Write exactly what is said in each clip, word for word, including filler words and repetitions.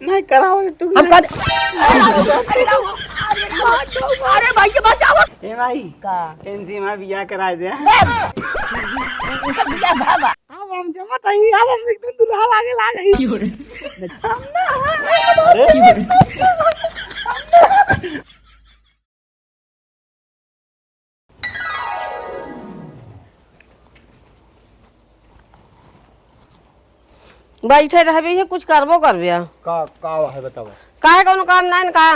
नहीं कराओ, तू हम नहीं। कर अरे भैया, बचाओ। ए भाई, का? इनसे हमारा बियाह कराइ दे। इनका बियाह बाबा। अब हम जमा तही, अब हम एकदम दुल्हा लागे लागे। अरे। बैठे रहबे, ये कुछ करबो करबे। का, का है बतावा? काहे कौनो काम नाइन का?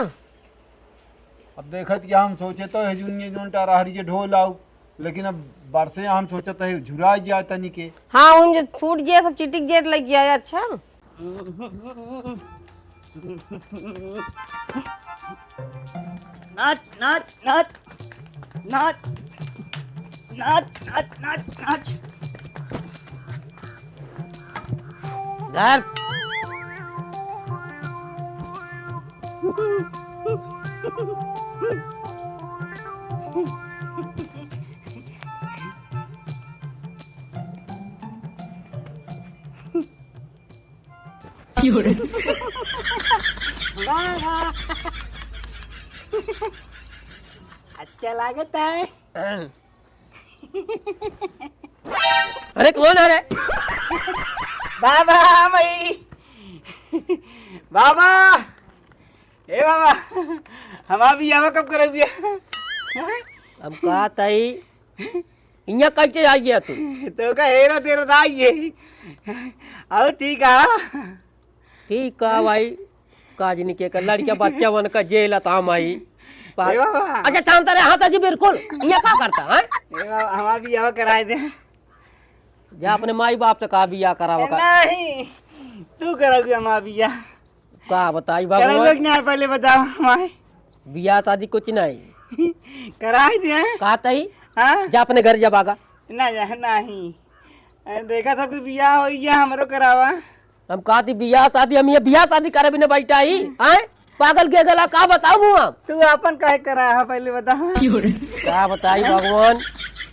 अब देखत कि हम सोचे तो है जुनिये जोन टरहरी के ढोल आउ, लेकिन अब बरसे हम सोचत है झुरा जाए तनी के। हाँ, उन जे फूट जे सब चिटिक जे त लग गया है, अच्छा। नाच, नाच, नाच। नाच। नाच, नाच, नाच, नाच। धर। वाह, वाह। अच्छा लागत है। अरे कौन है रे? बाबा, मई। बाबा, ए बाबा, हमार बियाह कब करबे? हम कहा तई, इहाँ कैसे आ गया तू? तो का हेरा तेरा दाई है। और ठीक है? ठीक है भाई, काजनी के का लड़का बच्चा बन का जेल आता माई। पा-, ए बाबा। अच्छा, शांत रहे, हाँ जी, बिल्कुल। ये का करता है? ए बाबा, हमार बियाह कराए दे। जा अपने माई बाप से कहा बियाह करावा का। नहीं, तू कराओगे हमार बियाह। का बताई भगवान? कराओगे कि नहीं, पहले बताओ हमारे। बियाह शादी कुछ नहीं। कराए दे। कहा तई? हाँ? जा अपने घर जा भागा। ना जा, नहीं। अरे देखा था कोई बियाह हो गया, हमरो करावा। हम कहा थी बियाह शादी, हम ये बियाह शादी करे बिना बैठा ही, हैं? पागल के गला का बताऊं हम? तू अपन काहे करा है पहले बता। का बताई भगवान?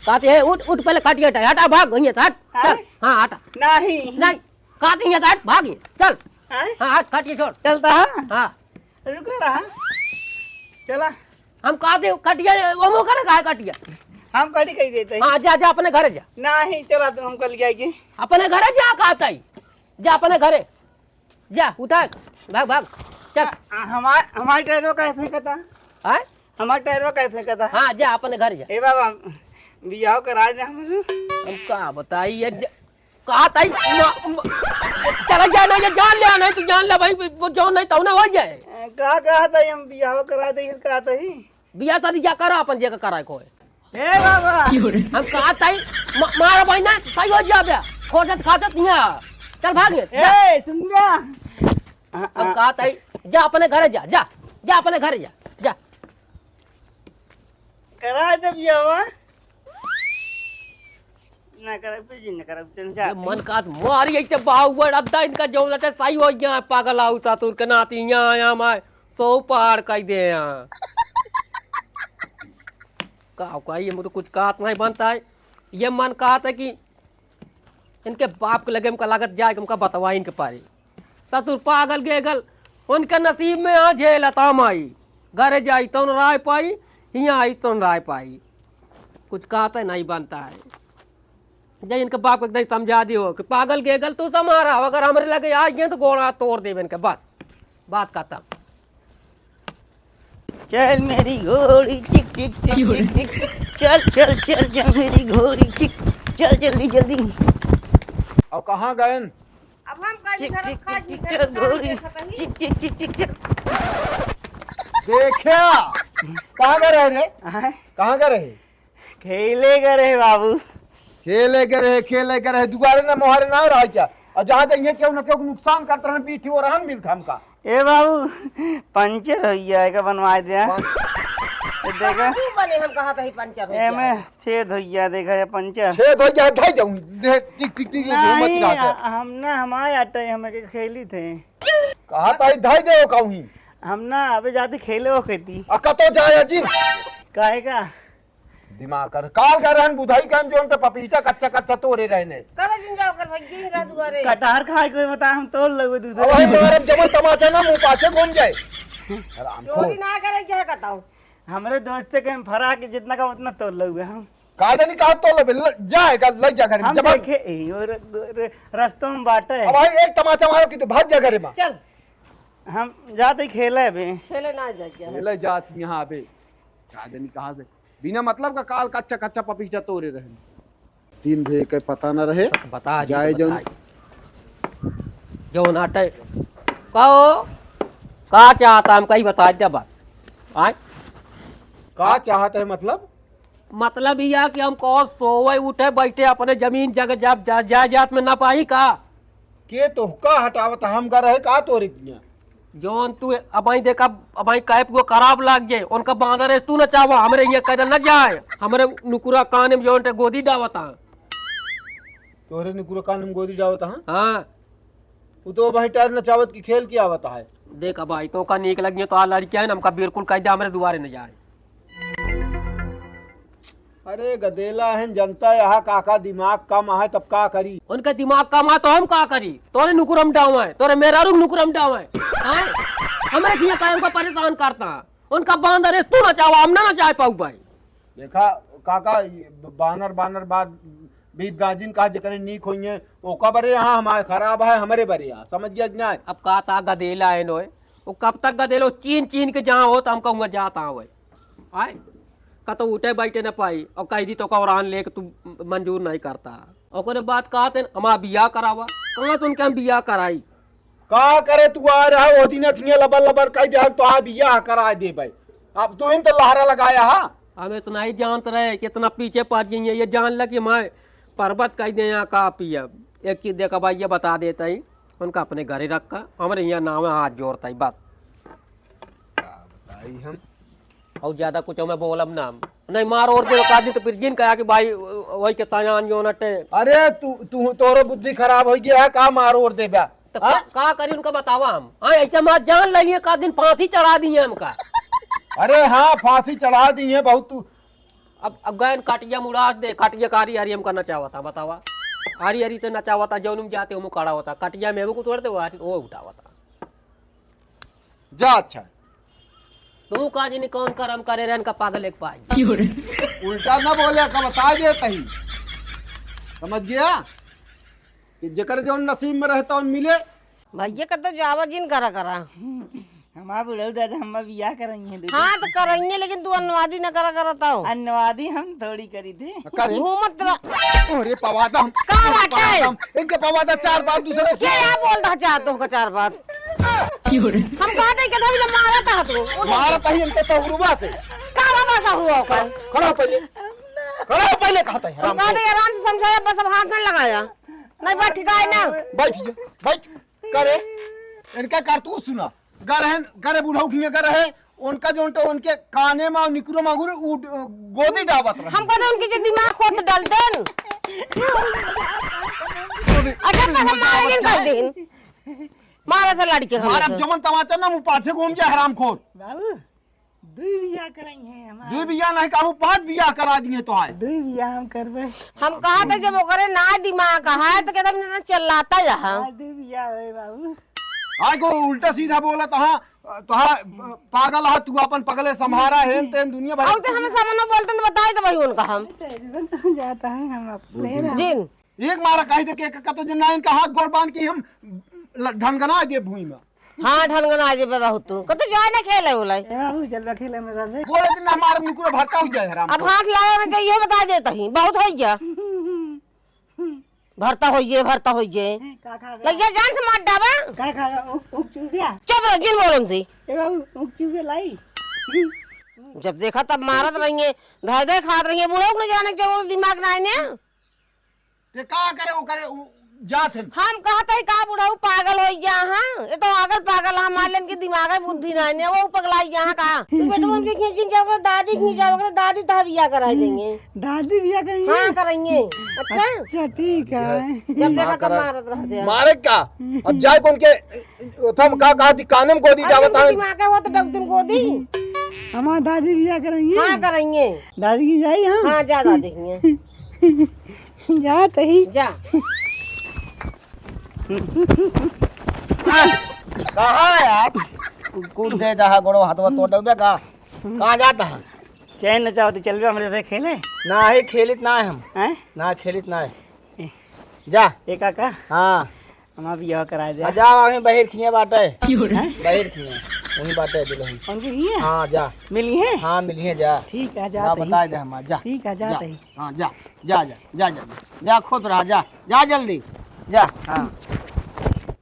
कहते हैं उठ, उठ पहले खटिया हटा, हटा भाग, वहीं से हट, चल, हैं? हाँ हटा। नहीं। नहीं, कहते हैं हट, भाग ये, चल। हैं? हाँ हट, खटिया छोड़। चलता है? हाँ। रुको रहा। चला। हम कहा दे कटिया, वो मुँह करे काहे कटिया? हम कटी कही देते हैं। हाँ, जा, जा, अपने घरे जा। नहीं, चला तो हम कल जाएंगे। अपने घरे जा, कहता ही। जा अपने घरे। जा, उठा, भाग, भाग, चल। आ, आ, हमार, हमार टायरवा काहे फेंकता? आय? हमार टायरवा काहे फेंकता? हाँ, जा, अपने घरे जा। ए बाबा, बियाह करा दे हम। हम का बताई, ये ज-, कहा ताई, म-, म-, चला जा ना, ये जान ले, नहीं तो जान ले भाई, वो जो नहीं तो ना हो जाए। का कहा ताई, हम बियाह करा दे, कहा ताई? बियाह शादी जा करा अपन, जे का कराए को है। ए बाबा। हम कहा ताई, म-, मारा भाई ना, सही हो जा बे। खोजत खाटत नहीं है। चल भाग ये। ए, सुन बे। हम कहा ताई, जा अपने घरे जा, जा, जा अपने घरे जा, जा। करा दे बियाहवा। ना करब, कुछ ना करब, चल जा। ये मन का मारी, ऐसे बाहुआ रद्दा इनका जौन अटे सही हो गया, पागल आऊ ससुर के नाती यहाँ आया मैं, सौ पहाड़ कह दे यहाँ। का, का, ये मुझे कुछ कहत नहीं बनता है। ये मन कहत है कि इनके बाप के लगे हमका लागत जाए कि हमका बतवाई इनके पारी। ससुर पागल गेगल, उनके नसीब में आ झेलता माई। घरे जाई तौन राय पाई, हियाँ आई तौन राय पाई। कुछ कहते नहीं बनता है। जय इनके बाप को एकदम समझा दियो कि पागल गेगल तू समारा, अगर हमरे लगे आ गए तो गोड़ा तोड़ देवे इनके, बस बात खत्म। चल मेरी घोड़ी चिक चिक चिक चिक चिक। चल, चल, चल, चल मेरी घोड़ी चिक। चल जल्दी, जल्दी। और कहाँ गए? अब हम का चिक, चिक, चिक, चिक, चल घोड़ी। चिक, चिक, चिक, चिक, चल। देखा, कहाँ गए रहे रे? आय? कहाँ गए रहे? खेले गए रहे बाबू। खेले गए रहे, खेले गए रहे, दुआरे ना मोहारे ना रह जा। और जहाँ जाइए केहू ना केहू नुकसान करत रहन, पीठी ओरहन मिलत हमका। ए बाबू, पंचर हो गया है, का बनवाए दे? बन- तो देखा। तू बने, हम कहा था ही पंचर हो गया एमे है। छेद हो गया, देखा ये पंचर। छेद हो गया, धई जाऊँ, दे, टिक, टिक, टिक, घूमत नहीं, रहा था। हम ना, हमारे आटा ही हमें के खेली थे। कहा था ही धई दे कहूँ। हम ना, अबे जाते खेले हो खेती। आ, कतो जाए अजीर? काहे का? दिमाग कर। काल का रहन बुधाई का हम जोन पे पपीता कच्चा कच्चा तोरे रहने। करो जिन जाओ, भइया ही रह दुआरे। कटहर खाए कोई बता, हम तोड़ लेबे दूध। अब भाई मारब जबन तमाचा ना, मुँह पाछे घूम जाए। हरामखोर। चोरी ना करे, क्या कहता हूँ? हमरे दोस्ते के हम फरा के जितना का उतना तोड़ लेबे हम। का जानी कहाँ तोड़ लेबे, ल-, जा, एका, लग जा घरे में, हम जबन। देखे, ए, और, और रस्तों में बाटे। अब भाई एक तमाचा मारब कि तू भाग जा घरे में। चल। हम जाते खेले बे। खेले ना जाए क्या? खेले जात यहाँ बे। का जानी कहाँ से बिना मतलब का काल कच्चा कच्चा पपीता तोड़े रहे। तीन भे के पता न रहे। बता दी जाए तो जौन। बताई। जौन आटे। कहो, का चाहता हम कहीं बता दे बात। आय? का चाहत है मतलब? मतलब ई है कि हम कहो सोवे उठे बैठे अपने जमीन जग-, जब जा-, जायदाद में ना पाई का? के तोहका हटावत हम गा रहे का तोरे किया? जौन तू अबहीं देखा, अबहीं कैप को खराब लाग जाए, उनका बांदर है, तू न चाहवा, हमरे यहाँ कदर न जाए, हमरे नुकुरा कान में जौन ते गोदी डावता। तोहरे नुकुरा कान में गोदी डावता, हाँ? हाँ। वो तो भाई टायर नचावत की खेल की आवत है। देख भाई, तोका नीक लगिए तो आ लड़किया है ना, हमका बिल्कुल कह दे, हमरे दुआरे न जाए। अरे गदेला है, जनता यहाँ काका दिमाग कम है, तब का करी? उनका दिमाग कम है तो हम का करी? तोरे नुकुरम डावे, तोरे मेहरारू के नुकुरम डावे। हैं? हमरे किया काहे उनका परेशान करता? उनका बांदर है, तू नचावा, हम ना नचाए पाऊ भाई। देखा काका, ये बानर, बानर बात बीत गाजिन कहा जेकरे नीक होइए, ओका बरे यहाँ हमारे खराब है, हमरे बरे यहाँ, समझ गया कि नहीं? अब का ता गदेला है नोए, वो कब तक गदेलो चीन चीन के जहाँ हो तो हम कहूँगा जाता हूँ। आए, कतो उठे बैठे न पाई, और कह दी तो का औरान लेके तू मंजूर नहीं करता। ओकरे बाद कहते हैं, "हमारा बियाह करावा।" कहाँ से उनके हम बियाह कराई? का करे तू आ रहा, वो दिन अथिया लबर लबर कह दे, तो आ बियाह करा दे भाई। अब तू इन तो लहरा लगाया हा। हम इतना ही जानत रहे कि इतना पीछे पड़ गई है, ये जान ल कि मैं पर्वत कह दे यहाँ का पिया। एक चीज देखा भाई, ये बता देता ही, उनका अपने घरे रखा, हमरे यहाँ नाम है, हाथ जोड़ता ही बस। का बताई हम? और ज्यादा कुछ मैं बोलब ना हम। नहीं मार और दे का दिन तो फिर जिन कहा कि भाई वही के सयान जो नटे। अरे तू, तू तोरो बुद्धि खराब हो गया है, का मार और देबा? तो हाँ? का, का करी उनका बतावा हम? हाँ, ऐसे मार जान ले लिए का दिन फांसी चढ़ा दिए हमका। अरे हाँ, फांसी चढ़ा दी है बहुत तू। अब, अब गए कटिया मुड़ा दे, कटिया कारी आरी हम करना चाहता, बतावा। आरी आरी से नचावता, जौन में जाते हम खड़ा होता, कटिया में वो को तोड़ दे, वो आरी, वो उठावता। जा अच्छा। तू का जानी कौन करम करे रहन का पागल एक पाई। उल्टा ना बोले, का बता देता ही। समझ गया? कि जेकर जौन नसीब में रहता उन मिले। भैया का तो जावा जिन करा करा। हमार बुढ़ऊ दादा हमार बियाह करइहे दीदी। हाँ, तो करइहे, लेकिन तू अनुवादी न करा करत हो। अनुवादी हम थोड़ी करी थे। करे? घूमत रह। अरे पवादा हम। का बात है? पवादा हम। इनके पवादा चार बात दूसरे के। क्या बोल रहा चार तो का चार बात? हम कहा थे कि अभी मारा था तू। मारा था इनके सहुरुआ से। का बाबा सहुरुआ का? खड़ा हो पहले। खड़ा हो पहले कहता है। हम कहा थे आराम से समझाया, बस अब हाथ न लगाया। नहीं बैठ ठिकाए ना। बैठ जा, बैठ। करे, इनका करतूत सुना। गरहन, गरे बुढ़ऊ खिए गरहे, उनका जोन तो उनके काने मा निकुरो मागुर उ गोदी डाबत रहे। हम कहते उनके जे दिमाग खोत डाल देन। अच्छा, पर हम मारे कर देन। मारा से लड़के हम मारा से। जमन तमाचा ना मुँह पाछे घूम जाए हरामखोर। बाबू, दुई बियाह करइहे हमार। दुई बियाह नहीं, काबू पाँच बियाह करा दिए तो आए। दुई बियाह हम करबे। हम कहा थे जब ओकरे ना दिमाग है तो कहते हम चिल्लाता यहाँ। हाँ, दुई बियाह होए बाबू। आए को उल्टा सीधा बोला तो हाँ, तो हाँ, पागल है तू, अपन पगले संभारा है, तेन दुनिया भर। और तो हमें सामने बोलते तो बताए तो वही उनका हम। तेरे को तो जाता है हम अपने। जिन। एक मारा कही दे के, के, कतो दिन ना इनका हाथ गोड़ बांध के हम ल-, ढनगना दे भूमि में। हाँ, ढनगना दे बे बहुत तू। कतो जाए ना खेले उलाई। ए बाबू, चल बा खेले में साथे। बोले दिन ना हमारा नुकुर भरता हो जाए हराम। अब हाथ लाओ ना जाइए, बता देता ही, बहुत हो गया। भरता हो जाए, भरता हो जाए। का खा गया? लइया जान से मार डाबा। का खा गया? उक, उक चुप गया। चुप रह, जिन बोलन से। ए बाबू, उक चुप गया लाई। जब देखा तब मारत रहिए, धाय धाय खात रहिए, बूढ़ा को न जाने के जब दिमाग ना आने। ते का करे, वो करे, वो जात है। हम कहत है का बुढ़ऊ पागल हो गया, हाँ? ये तो अगल पागल है, हमारे लेन के दिमाग है, बुद्धि नहीं है, वो पगला गया, हाँ का? तू बेटवन के खींचिन जाओ, ओकरे दादी खींच जाओ, ओकरे दादी तह बियाह कराई देंगे। दादी बियाह करेंगे? हाँ, करेंगे। अच्छा? अच्छा, ठीक है। जब देखा तब मारत रह दे। मारे का? अब जाए कौन के, थम का कहा थी, काने में गोदी अब जावत इनकी है। दिमाग है, वो तो डगदिन गोदी। हमार दादी बियाह करेंगे? हाँ, करेंगे। दादी की जाई हम? हाँ, जा दादी की। जा तही। जा। कहाँ यार? कूद दे दहा गोड़ो हाथवा तोड़ देबे का? कहाँ जाता है? चैन नचावती चलबे हमरे साथे खेले? नाही, खेलित नाही हम। हैं? ना, खेलित नाही। ए। जा। ए काका? हाँ। हमार बियाह कराए दे। आ, जा, वहीं बहिर खिया बाटे। हैं? बहिर खिया। वहीं बाटे दुल्हन। उनके खिया? हाँ, जा। मिली है? हाँ, मिली है, जा। ठीक है, जा जा, सही। बताए दे हमार, जा। ठीक है, जा, जा। सही। हाँ, जा, जा, जा, जा, जा, जा, खुश रहा, जा, जा जल्दी, जा। हाँ।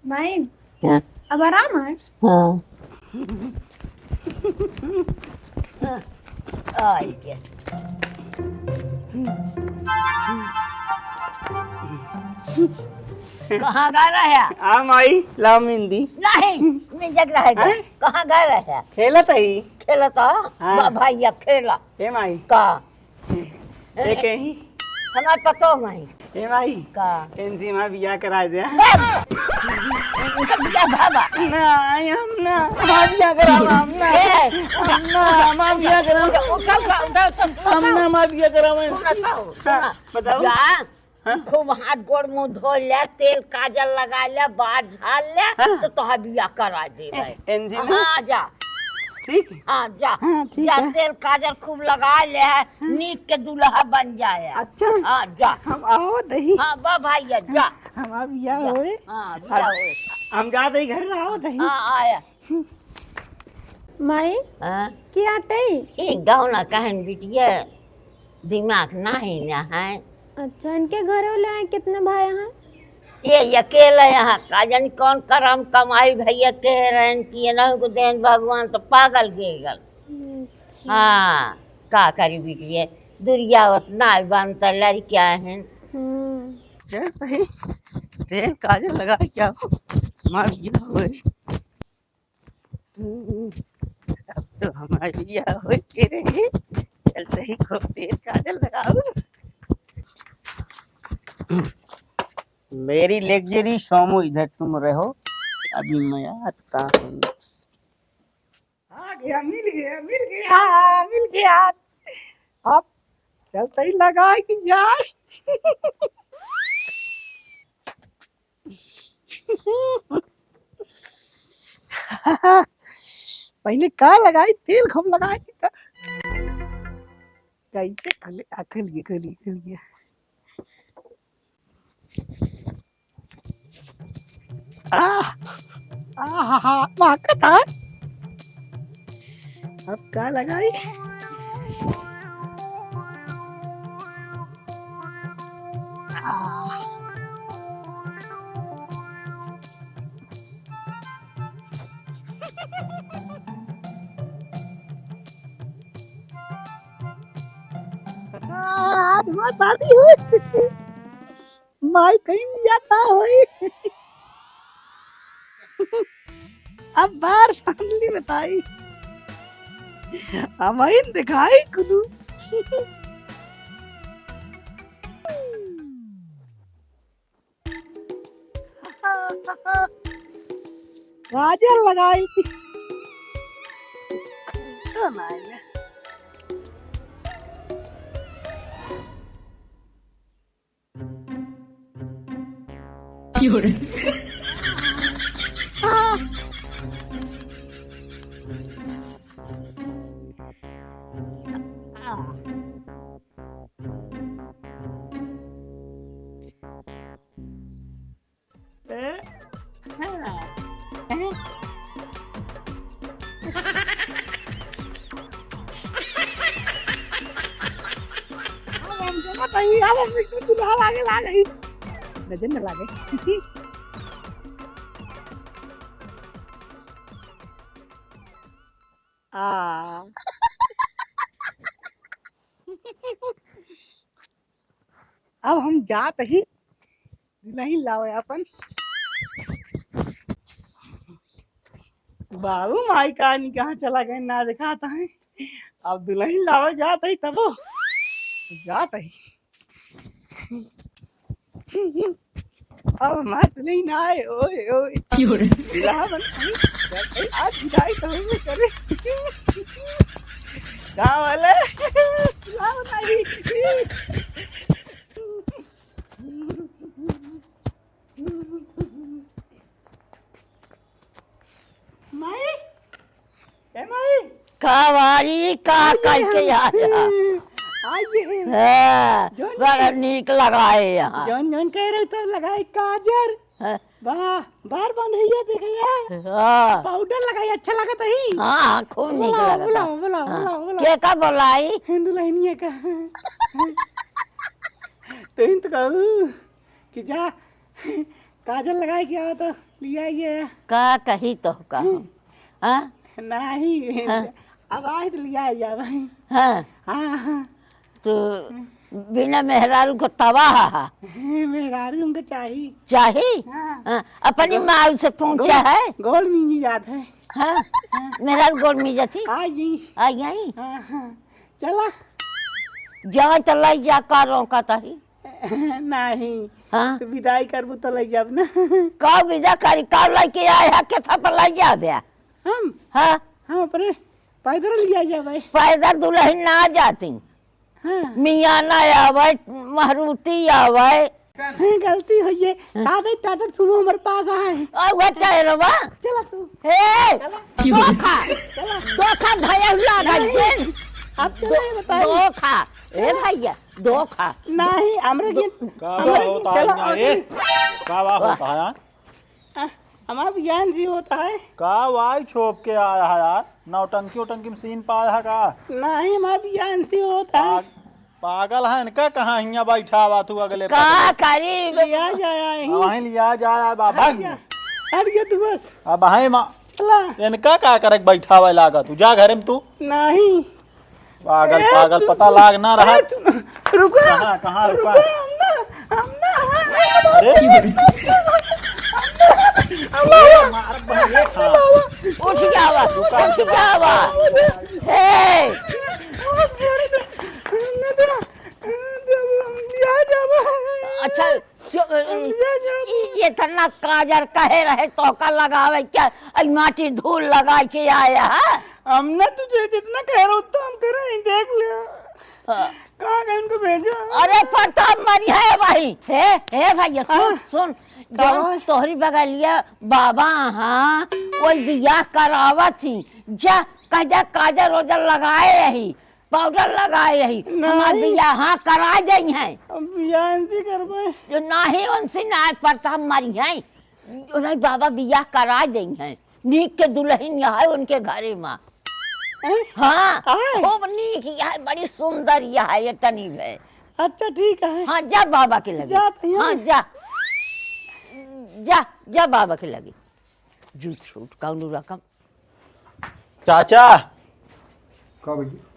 माई, हाँ। अब आराम है? हाँ। आई गया। कहाँ गए रहे? आ माई, लाओ मेहंदी। नहीं, नहीं जग रहे। हैं? कहाँ गए रहे? खेलत ही। खेलत हो? हाँ। वाह भाई, अब खेला। हे माई। का? ए कहीं? हमार पतो नहीं। ए माई। का? इनसे हमार बियाह कराए दे। उनका बियाह भावा। ना, आई हम ना। हमार बियाह करावा, हम ना। ए! हम ना, हमार बियाह करावा। उठा, उठा, उठा, उठा, उठा। हम ना, हमार बियाह करावा। सुना, सुना। हाँ, बताओ। जा, हाँ? खूब हाथ गोड़ मुँह धो ले, तेल काजल लगा ले, बाल झाड़ ले, हाँ। तो तोहार बियाह करा देबे। ए, एनजी में? हाँ, जा। ठीक? हाँ, जा। हाँ, ठीक जा, है। तेल काजल खूब लगा ले, हाँ। नीक के दुल्हा बन जाए। अच्छा। हाँ, जा। हम आवत ही। हाँ, बा भाई, जा। हमार बियाह जा। होए। हाँ, बियाह होए। हम जात ही घर आवत ही। हाँ, आया। माई, हाँ? के आटे? ई गौना कहन बिटिया, दिमाग नाही न है। अच्छा, इनके घरे वाले हैं, कितने भाई हैं? ये अकेले यहाँ, का जानी कौन करम कमाई भैया के रहन कि ये नहीं को देन भगवान तो पागल गेगल। अच्छा। हाँ, का करी बिटिया, दुरिया उतना बनता लड़किया हैं। हम्म। चल भाई, तेल काजल लगा क्या हो? मार ये होए। अब तो हमार बियाह होए के रहे, चलते ही खूब तेल काजल लगाओ। मेरी लग्जरी सोमू, इधर तुम रहो, अभी मैं आता हूँ। आ गया, मिल गया, मिल गया, मिल गया। अब चलते ही लगा कि जाए। पहले का लगाई, तेल खूब लगाई त कैसे खुले? आ, खुल गया, खुल गया, खुल गया। आह, आहा, महकत है। अब का लगाई? आह। आज हमार शादी हुई। माई कहीं भी जाता होई। अब बार सामने बताई। हम ही दिखाई कुदू। काजल लगाई। तो नाई में। अब हम जमा तही, अब हम एकदम दुल्हा लागे लागे। नजर न लागे। आ। अब हम जात ही दुलहिन लावे अपन। बाबू माई का नहीं कहाँ चला गए, ना देखात है। अब दुलहिन लावे जात ही तबो जात ही। अब मत नहीं ना आए, ओए, ओए। क्यों रे? दुल्हा बन, आज विदाई तो होबे करे। का वाले? दुल्हा बनाई। ए माई। कवारी का आइए करके हम। आया? आइए। हाँ, जौन बड़ा नीक लगाए यहाँ। जौन जौन कह रहे तब लगाए काजर। हाँ। वाह, बार बंधैया देखैया। हाँ। पाउडर लगाई, अच्छा लगत ही। हाँ, खूब नीक बुलाओ, लगत बुलाओ, है। बुलाओ, हाँ। बुलाओ, बुलाओ। के का बोलाई? दुल्हनिया का। तो इन तो कहू कि जा काजल लगाई के आओ तो लिया ये। का कही तो का हम? हम्म। हाँ? नहीं, हाँ। अब आए तो लिया जा भाई। हाँ। हाँ, हाँ। तो बिना मेहरारू को तबाह हा। मेहरारू हमको चाही। चाही? हाँ। हाँ, अपनी गो-, माँ से पूछा गो-, है। गोल मिंजी जात है। हाँ, हाँ। मेहरारू गोल मिंजी जाती? आ गई। आ गई? हाँ, हाँ। चला। जाए तो लई जा, का रोका तही? नहीं। हाँ? तो विदाई करबू तो लई जाब ना। का विदा करी, का लइके आए हा, केथा पर लई जाबे? हम? हाँ। हम अपने पैदल लिया जाबे। पैदल दुल्हन ना जाती। हाँ। मियाँ ना आवे, मारुति आवे। हाँ, गलती होइए। हाँ। आ गई टाटा सुमो हमारे पास आए। और वो चाहे रो बा? चला तू। ए, चला। धोखा। चला। धोखा भैया हुआ नहीं। गजबेन। अब चलो ये दो-, बताइए। धोखा। ए चला। भैया, धोखा। नहीं, हमरे दो-, के-, का हमरे बा के-, होता है चला, ना, आगे। ए? का बा वाह। होता है? आ, हमार बियाह जी होता है। का वाई छोप के आया है यार? नौटंकी उटंकी में सीन पाया है का? नहीं, हमार बियाह जी होता है। पाग-, पागल है इनका, कहाँ हियाँ बैठा हुआ तू अगले का पगले? करी? लिया जाया ही। वहीं लिया जाया बा, हट भाग। गया, हट गया तू बस। अब है मा-, चला। इनका का करे के बैठा हुआ लागा तू? जा घरे में तू। नहीं। पागल, ए, पागल, तू, पता लाग ना रहा। ए, तू, रुको, कहाँ, कहाँ रुको? रुको, हम ना, हम ना, अरे। हम ना, हम ना, हम ना। मार बहन, ये कहाँ? उठ जावा, रुका, उठ जावा। हे। अच्छा, सो, हम ना जाबो। इ-, इतना काजर कहे रहे तोहका लगावे क्या? आई माटी धूल लगाई के आया है? हम ना तुझे जितना कह रहा हूँ, उतना हम कर रहे हैं, देख ले। हाँ। कहाँ गए उनको भेजा? अरे प्रताप मरी है भाई। हे, हे भैया, सुन, हाँ। सुन। का जौन है? तोहरी बगलिया बाबा, हाँ, वो बियाह करावत ही। जा, कह जा, काजर ओजर लगाए रही। पाउडर लगाए रही, हमार नहीं। बियाह, हाँ, करा देई हैं। अब बियाह इनसे करबे। जो नाही उनसे ना, प्रताप मरी हैं। जो नहीं, बाबा बियाह करा देई हैं। नीक के दुल्हन यहाँ है उनके घरे में। हैं? हाँ, आए? खूब नीक यहाँ है, बड़ी सुंदर यहाँ है, ये तनी है। अच्छा, ठीक है। हाँ, जा बाबा के लगे। जात ही हाँ, हैं। जा। जा, जा बाबा के लगे। जूठ सूठ, कौनो रकम। चाचा। का भैया?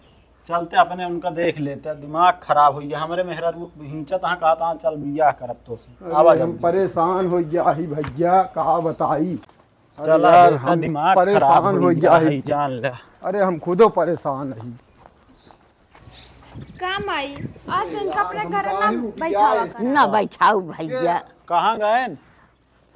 चलते अपने उनका देख लेते, दिमाग खराब होइ गया। हमरे मेहरारू हिंचत हाँ, कहत हाँ, चल बियाह करब तोसे। अरे, आवा हम जल्दी। परेशान होइ गया ही भैया, का बताई। अरे चला, यार, देखा, हम दिमाग खराब परेशान होइ होइ गया गया ही, ही। जान ले। अरे, हम खुदो परेशान ही। का माई, आज तो इनका अपने घर ना बैठावा कर। ना बैठाऊ भैया। कहाँ गए?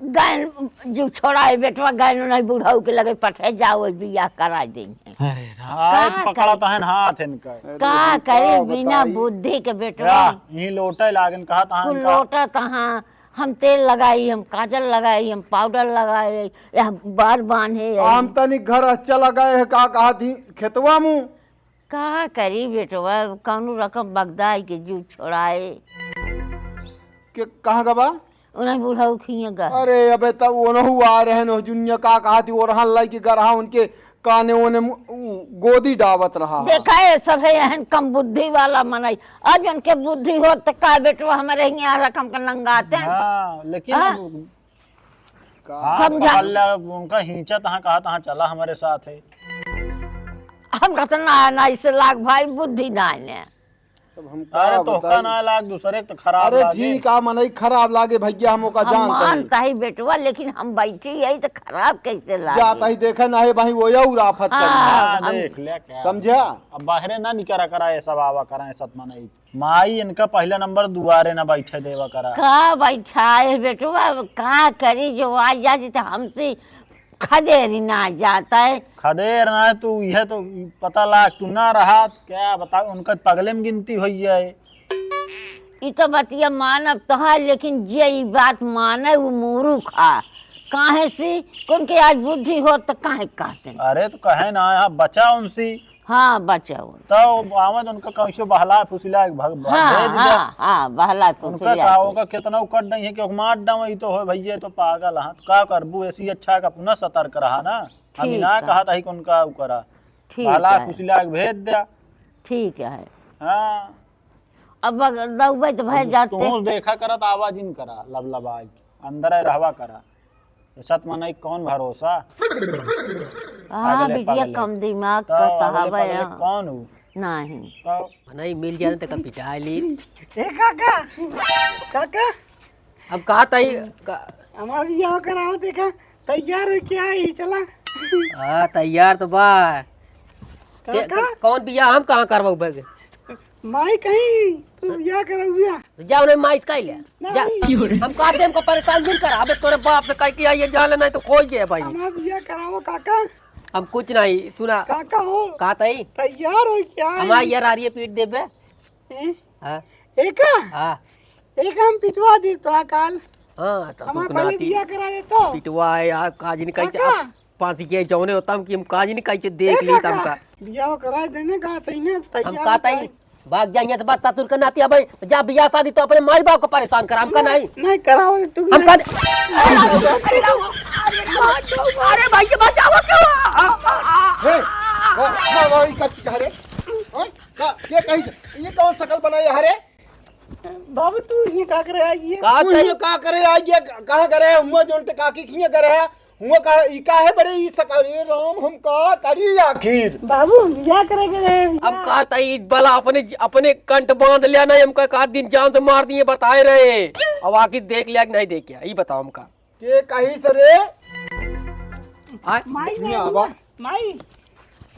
गैन जो छोड़ाए बेटवा, गैन नहीं बुढ़ऊ के लगे पठे जाओ, बियाह करा देंगे। अरे राम, का तो पकड़ा करी? तहन हाथ इनका। अरे का हम करी का बिना बताई? बुद्धि के बेटवा। या, यहीं लोटे लागन कहा तहन कुल का। लोटा तहाँ, हम तेल लगाई, हम काजल लगाई, हम पाउडर लगाई, या बार बांधे। हम तनी घर चला गए है, का कहा थी खेतवा मुँह। का करी बेटवा, कौनो रकम बगदाई के जू छोड़ाए। के कहाँ गबा? उन्हें बुढ़ऊ खिए गा। अरे अबे तब ओनहु आ रहे न जुनिया का कहा थी, ओरहन लाई के गरहा उनके काने ओने मु-, उ, गोदी डावत रहा। देखा ये सब है एहन कम बुद्धि वाला मनई। अब उनके बुद्धि होत त का बेटवा हमरे यहाँ रकम के नंगाते हैं। हाँ, लेकिन हाँ? अब का समझा। पकड़ ले, उनका हिंचा तहाँ कहा तहाँ चला हमरे साथ है। हम कहते ना, ना इसे लाग भाई बुद्धि ना है। तब हम अरे का तोहका बताई? ना लाग, दूसरे के तो खराब अरे लागे। ठीक आ, मनई खराब लागे भैया, हम ओका हम जानत हई। मानत हई बेटवा, लेकिन हम बैठी हई तो खराब कैसे लागे? जात हई देखे ना है भाई, वो यऊ राफत करी। हाँ, हाँ, हम देख ले क्या। समझा? अब बाहरे ना निकरा करा, ये सब आवा करा, ये सब मनई। माई इनका पहला नंबर दुआरे ना बैठे देवा करा। का बैठाए बेटवा, का करी जो आ जाती तो हमसे खदेरी ना जाता है। खदेर ना है तू, यह तो पता लाग, तू ना रहा, क्या बता, उनका पगले में गिनती होई जाए। ई तो बतिया मानब तो है, लेकिन जे ई बात माने, वो मूर्ख है। काहे सी? उनके आज बुद्धि होत त काहे कहते? अरे तो कहे ना, यहाँ बचा उनसी। हाँ, बचा उन। तो आवे तो उनका कैसे बहला फुसिला के भग, भग, हाँ, भेज दे। हाँ, हाँ, बहला उनका फुसिला का, के। ओका कितना उकट नहीं है कि ओका मार डावे, ई तो हो भैया, तो पागल है। तो का करबू, ऐसी अच्छा का अपना सतर्क रहा ना। हम ठीक ना है। कहा था कि उनका उ करा। ठीक बहला है। फुसिला के भेज दे। ठीक है। हाँ। अब अगर दउबे तो भय अब जाते। तोहूँ देखा करत आवाज इन करा, लबलबाई के। अंदर रहवा करा। सत मनई कौन भरोसा? हाँ, अगले बिटिया पगले। कम दिमाग तो का अगले कहावे पगले यहाँ। कौन हो? नहीं। तो मनई मिल जाने तक पिटाई ली। ए काका, काका। अब का तई, का हमार बियाह कराओ, देखा, तैयार हो क्या है, चला। हाँ, तैयार तो बा। के, काका। कौन बियाह हम कहाँ करवाऊ बे? माई कहीं तू बियाह करउबिया। तो जा उन्हें माई से कह ले। नहीं। जा। हम कहा दे, हमको परेशान मत कर। अबे तोरे बाप से कह के आइए, जान ले, नहीं तो खोई गए भाई। हमार बियाह कराओ काका। हम कुछ नहीं, सुना। काका हो। का तई? तैयार हो क्या? हमार यार आ रही है, पीट देबे। हैं? हाँ। एका? हाँ। एका हम पिटवा दे तो काल। हाँ, तो हमार तू पहले नाती बियाह करा दे तो। पिटवा है यार, काज नहीं कही काका। फांसी के जौने होता हम कि हम काज नहीं कही देख ए ली काका, तमका। बियाह करा देने का तई ने हम तैयार का तई? भाग जाइए तो बात तुर के नाती है भाई। जा बियाह शादी तो अपने माई बाप को परेशान कर, हमका नहीं। नहीं। नहीं कराओ तू हम नहीं। का अरे भाई, ये बचाओ क्यों? हे, वो, वो, वो, ये का चीज है रे? हाँ? का, ये कहीं से, ये कौन शकल बनाई है रे? बाबू, तू ये का करे आई है? का तू तई? ये का करे आई है? कहाँ करे है? हुआ जोन ते काकी किए करे है? हुआ का, ई का है बड़े ई सक-, अरे राम, हम का करी आखिर? बाबू, बियाह करे के रहे, हम बियाह। का तई बला अपने, अपने कंठ बांध लिया ना, हमका का दिन जान से मार दिए बताए रहे। अब आखिर देख लिया कि नहीं देख लिया, ई बताओ हमका। के कही से रे? आय? माई हियाँ नहीं आवा। हुआ। माई,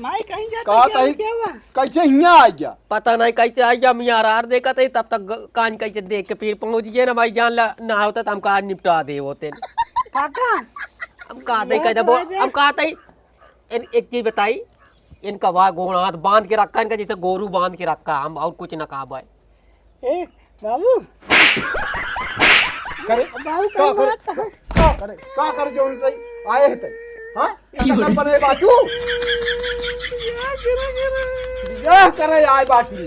माई कहीं जाता का क्या, तई? क्या हुआ? कैसे हियाँ आ गया? पता नहीं कैसे आ गया, हम यार आर देखा तई, तब तक ग-, कान कैसे देख के फिर पहुँच गए ना भाई, जान ला, ना होता तो हम कान निपटा दे होते। काका, हम कहा तई, ये कह दे, तो है। हम कहा तई, इन, एक चीज बताई, इनका वहाँ गोड़ हाथ बांध के रखा, इनका जैसे गोरू बांध के रखा, हम और कुछ ना कहा भाई। ए, बाबू। करे? बाबू, का कहीं करे? बात है? का करे? का करे जो उनके आए हैं तई? हाँ? का करे बने बाचू? बियाह करे आए बाटी।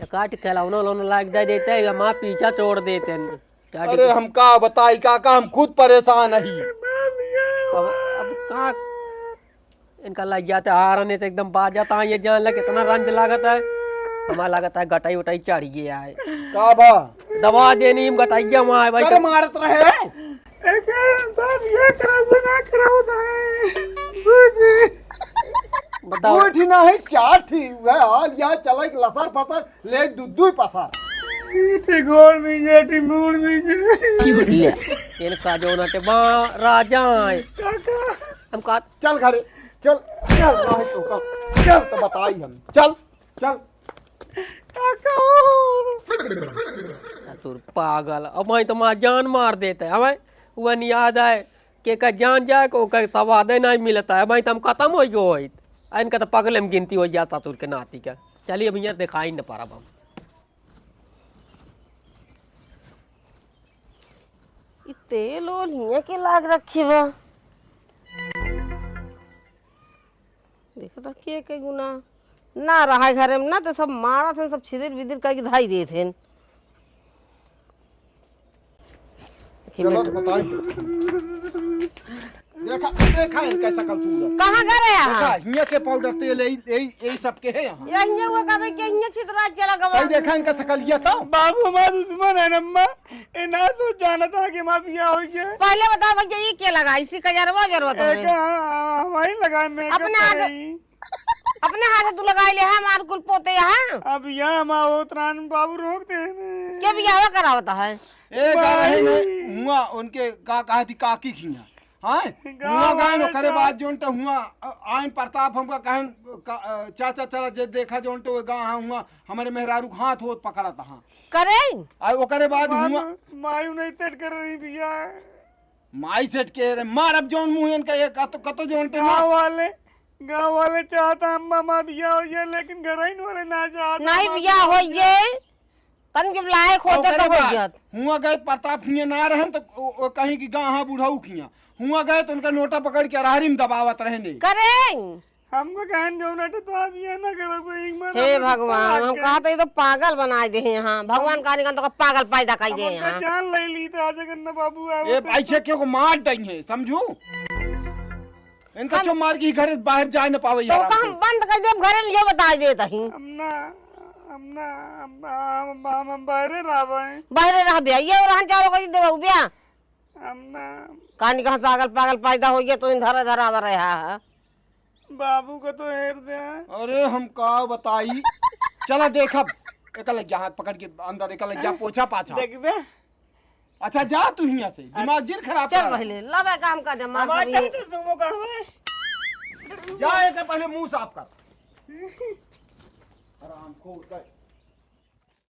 काट के लौनो लौनो लाग दे देते हैं, या माँ पीछा छोड़ देते हैं। काट अरे के हम का बताई काका, हम खुद परेशान हई। अब, अब का इनका लग जाते हारने से एकदम बाजत आए, ये जान ले कितना रंज लागत है। हमारा लागत है गटाई उटाई चढ़ गया है। का बा? दवा देनी हम गटाइया वहाँ है भाई। कर मारत रहे। एक साहब ये कराओ, ना कराओ, ना। बताओ। दू ठी ना है, चार ठी हुआ है, हाल या चला एक लसर फसर। ले दू दू पसार। ठी गोड़ मीजे, ठी मूड़ मीजे। ले, इनका जो ना ते बा राजा है। काका। हम का चल घरे, चल, चल, ना है तो का। चल तो बताई हम। चल, चल। काका। चतुर पागल, अब वहीं तो माँ जान मार देते हैं, हमें वो नहीं याद आए कि का जान जाए को का सवाद नहीं मिलता है, वहीं तो हम खत्म हो गए होइत। इनका तो पगले में गिनती हो जाता ससुर के नाती का। चलिए भैया, दिखाई न पारब हम। ई तेल ओल हियाँ के लाग रखी बा। देखत ह के के गुना ना रहा है घरे में ना, तो सब मारत हन, सब छिदिर बिदिर करके धाई देत हन। चलो तो बताई। देखा, देखा इनका शकल सूरत। कहाँ गए रहे हैं? देखा, हियाँ के पाउडर तेल यही, यही, यही सब के है यहाँ। ये हियाँ हुआ कहते कि हियाँ छितरा चला गवा। भाई देखा इनका शकलिया तो। बाबू हमारा दुश्मन है नम्मा। ए ना तो जानत है कि हमारा बियाह हो गया। पहले बताओ भैया, ये क्या लगा? इसी का जरवा जरूरत है। एक, हाँ, हाँ, हमारी लगा, makeup अपने हाथ, करेगी। अपने हाथ तू लगा ले है, हमार कुल पोते यहाँ। अब यहाँ हमारा होत रान बाबू रोक दे ने। के बियाह करावता है? ए, का रहे भाई। ने, हुआ उनके का कहा थी काकी खिया। हाँ? गाँव हुआ गायन वाले ओकरे सब। बाद जोन तो हुआ, अ, आयन प्रताप हमका कहन, का, अ, चाचा चला जे देखा जोन तो गाँव हुआ, हमारे मेहरारू के हाथ होत पकड़त हाँ। करे? आ ओकरे बाद माँ, हुआ मायू नहीं सेट कर रही भैया। माई सेट के रे, मार अब जोन मुँह इनका ये कतो, कतो जोन ते ना। गाँव वाले, गाँव वाले चाहता अम्मा माँ बियाह हो जाए, लेकिन घर ही वाले ना चाहता नहीं अम्मा बियाह बियाह हो हो जाए। जाए। तन जब लायक होते ओकरे तो हो बाद जात। हुआ गए प्रताप हियाँ ना रहन तो ओ, ओ कहीं कि गाँव हाँ बुढ़ऊ खिया। हुआ गए तो उनका नोटा पकड़ के अरहरी में दबावत रहने। करे। हमको कहन जो नोटा तो आप ये ना करब, एक महीना हे में गुस्सा भगवान, लाग हम गए। कहा तो ये तो पागल बनाए दे हैं यहाँ। भगवान कहानी का तो पागल पैदा कर दे हमका यहाँ। जान ले ली तो आज अगर न बाबू आवत ए, तो ऐसे क्यों को मार दई है, समझू? इनका हम क्यों मार के घर बाहर जाए न पावे तो यार का हम आपको? बंद कर देब घरे में, यो बताई देत ही। हम ना, हम ना, हम, हम, हम, हम बाहरे रहबे। बाहरे रहबे, ये रहन चारो कर देबे बिया। हम ना। कहानी कहाँ से पागल पागल पैदा हो गया तो इन धरा धरा रहा है। बाबू का तो हेर दे। अरे हम का बताई, चला देखब, एक लग जा हाथ पकड़ के अंदर, एक लग जा पोछा पाछा। देखबे। अच्छा जा तू हियाँ से, दिमाग जिन खराब चल कर। पहले, लावे काम का दिमाग हमार अभी। ट्रैक्टर सुमो का हवे। जा एक पहले मुंह साफ कर। हराम खोर कर।